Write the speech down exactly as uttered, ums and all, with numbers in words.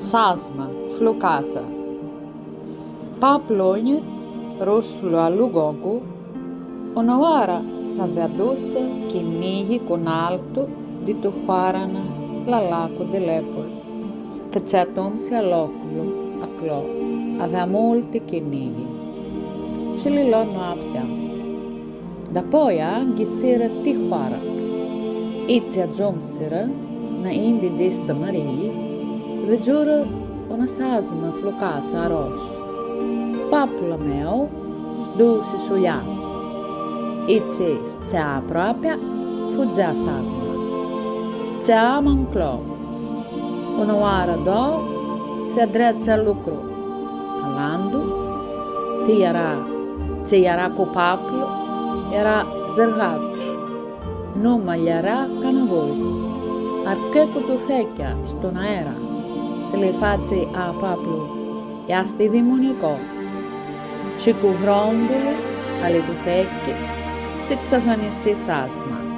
Sazma flucatã. Paplu Onji, ruslu a lu Gogu, unã oarã s-avea dusã chinighi cu naltu di tu hoarãnã la lacu di Lepuri, cã tsi atumtsea loclu aclo avea multi chinighi. Shi li lo noaptea. Dapoia ghisirã ti hoarã. Itsi agiumsirã, nãinti di Stãmãrii, vidzurã unã sazmã flucatã arosh. Paplu a meu s-dusi s-u ljea. Itsi s-tsea aproapea, fudzea sazma. S-tsea ma nclo. Unã oarã, doauã, s-adrã atsel lucru. Alantu, tsi eara, tsi eara cu paplu, eara zãrgatu. Numa lj-eara ca nãvoi. Arcã cu tufechea s-tu naera, s-li fatsi a paplu, easti dimunico. Shi cu vrondulu a li tufechi, s-xãfãnisi sazma.